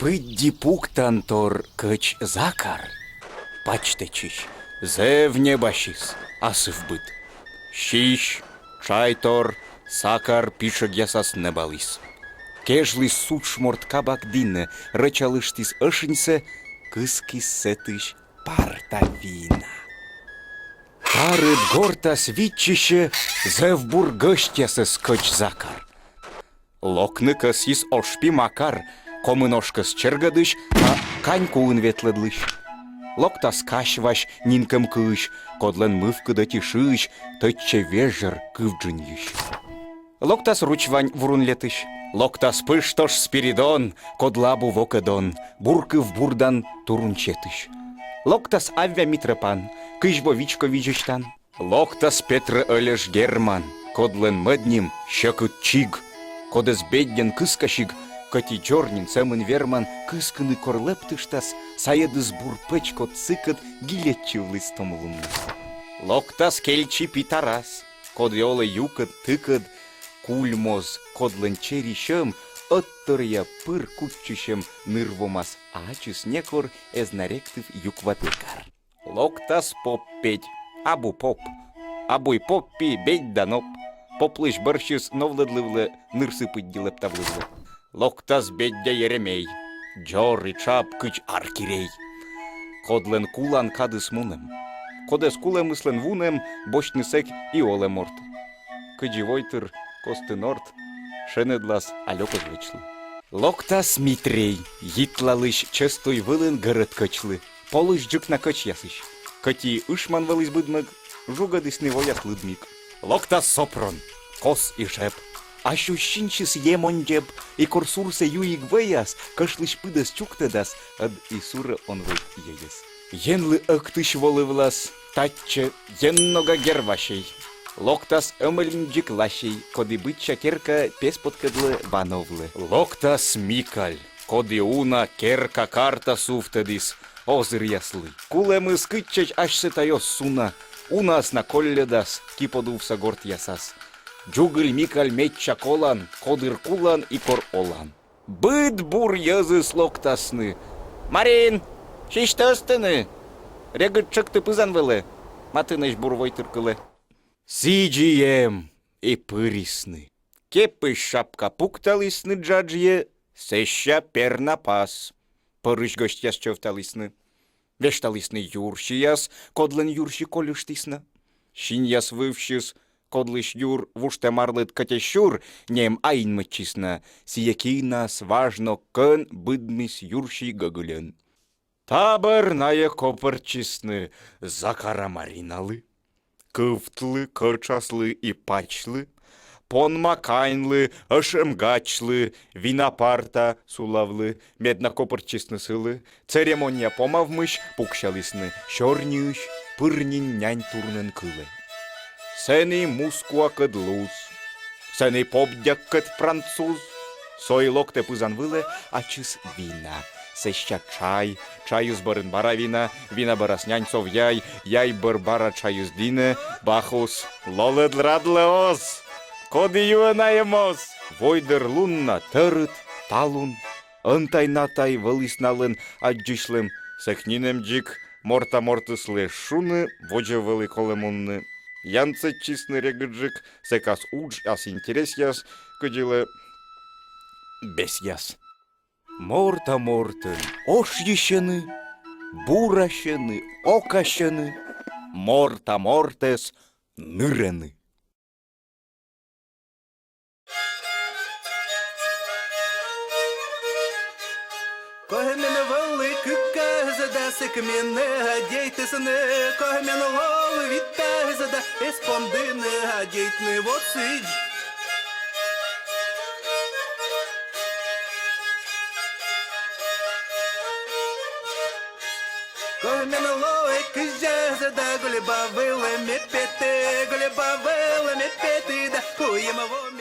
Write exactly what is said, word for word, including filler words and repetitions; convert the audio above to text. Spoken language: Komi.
Пыдди пуктан тор кӧч Закар пачтӧдчысь зэв небасис асывбыд. Сись, чай тор Сакар питшӧгъясас нӧбаліс. Кежліс судз морт кабак дінӧ, рӧчалыштіс ӧшиньсӧ, кыскис сэтысь парта вина. Та рыт гортас виччысьӧ зэв бур гӧсьтъясӧс кӧч Закар. Локны кӧсйис ош пи Макар, комын ошкӧс чергӧдысь, а кань куын ветлӧдлысь. Локтас Кась Вась нинкӧм кыысь, кодлӧн мывкыд ӧти шыысь тӧдчӧ вежӧр кывджынйысь. Локтас Руч Вань вурунлетысь. Локтас Пыжтош Спиридон, кодлы абу вокӧ дон, бур кыв бурдан турун сетысь. Локтас Аввя Митрӧпан, кызь во вичко визьӧстан. Локтас Петрӧ Ӧльӧш Герман, кодлӧн мӧд ним Сьӧкыд Чиг, кодӧс беддьӧн кыскасиг, кӧть и дзор нин, сӧмын верман, кыскыны кор лэптыштас, сайӧдыс бур пӧч, код сыкӧд гильӧдчывліс том луннас. Локтас Кельчи пи Тарас, коді олӧ юкӧд-тыкӧд куль моз, кодлӧн чери сьӧм ӧтторъя пыр кутчысьӧм ныр-вомас, а ачыс некор эз на ректыв юква пекар. Локтас поп Педь, абу поп, абу и поп пи, бедь да ноп. Поплысь бӧрсьыс новлӧдлывлӧ, ныр сы пыдди лэптавлывлӧ. Локтас Беддя Еремей, дзор и тшап, кыдз аркирей, кодлӧн кулан кадыс мунӧм, кодӧс кулӧмыслӧн вунӧм босьтны сэк и олӧ морт. Кыдзи войтыр кості норт, шенӧдлас, а лёк оз вӧчлы. Локтас Митрей, йитлалысь чӧс туй вылын гӧрӧд кӧчлы, полысьджык на кӧчъясысь, кӧть и ышман вӧліс быдмӧг, жугӧдісны вояс лыдмиг. Локтас Сопрон, кос и шеп, асьсӧ синсьыс ем он дзеб, и кор сурсӧ юиг вӧяс, кӧшлысь пыдӧс чуктӧдас, ӧд и сурӧ он вӧй йӧйӧс. Енлы ӧктысь волывлас татчӧ Ен нога Гервасей. Локтас Ӧмӧлиньджык Ласей, коді быдся керка пес поткӧдлӧ, ва новлӧ. Локтас Микаль, коді уна керка карта сувтӧдіс озыръяслы. Кулӧмыс кытчӧдз асьсӧ тай оз суна, унаӧс на колльӧдас ки подувса гортъясас. Дзугыль Микаль медся колан, кодыр кулан и кор олан. Быд бур йӧзыс локтасны. Марин, сисьтӧ ӧзтыны, регыд тшӧкты пызан вылӧ, матынӧсь бур войтыр кылӧ. Сідзи эм, и пырисны. Кепысь-шапка пукталісны джаджйӧ, сэсся пернапас. Пӧрысь гӧсьтъяс чӧвталісны. Вешталісны юрсияс, кодлӧн юрси кольыштіс на. Синъяс вывсьыс, кодлысь юр вуштӧм арлыд кӧть эз сюр, нем айньмӧдчис на, сійӧ кинас важнӧ кӧн быдмис юрси гӧгыльӧн. Та бӧр найӧ копыртчисны Закара Мариналы, Кывтлы, Кӧтшаслы и Пачлы, Понма Каньлы, Ӧшӧм Гачлы, Вина парта сулавлы, мед на копыртчисны сылы, церемония помавмысь пуксялісны сёрниысь, пыр нин нянь турнӧн кылӧ. Сэні мускуакӧд луз, сэні поп дявкӧд француз. Со и локтӧ пызан вылӧ ачыс вина. Сэсся чай, чайыс бӧрын бара вина, вина бӧрас нянь сов яй, яй бӧр бара чайыс дінӧ, бахус. Лолӧд радлӧ оз, коді юӧ найӧ моз. Войдӧр лун на тӧрыт, талун. Ӧнтай-натай вӧліс налӧн аддзысьлӧм, сэк нинӧм дзик морта мортыслы эз шуны, водзӧ вӧлі колӧ мунны. Янсӧдчисны регыдджык, сэк ас удж, ас интересъяс, кыдзи лоӧ, бесъяс. Морта мортӧн ошйысьӧны, бурасьӧны, окасьӧны, морта мортӧс нырӧны. Кӧ менӧ вӧлі кыкӧс да, сэк менӧ аддзӧйтісны, кӧ менӧ вӧлі витӧс да, эз пондыны аддзӧйтны вот сідз. Кӧ менӧ лоӧ кызьӧс да, гульба вылӧ ме петі, гульба вылӧ ме петі да, куим во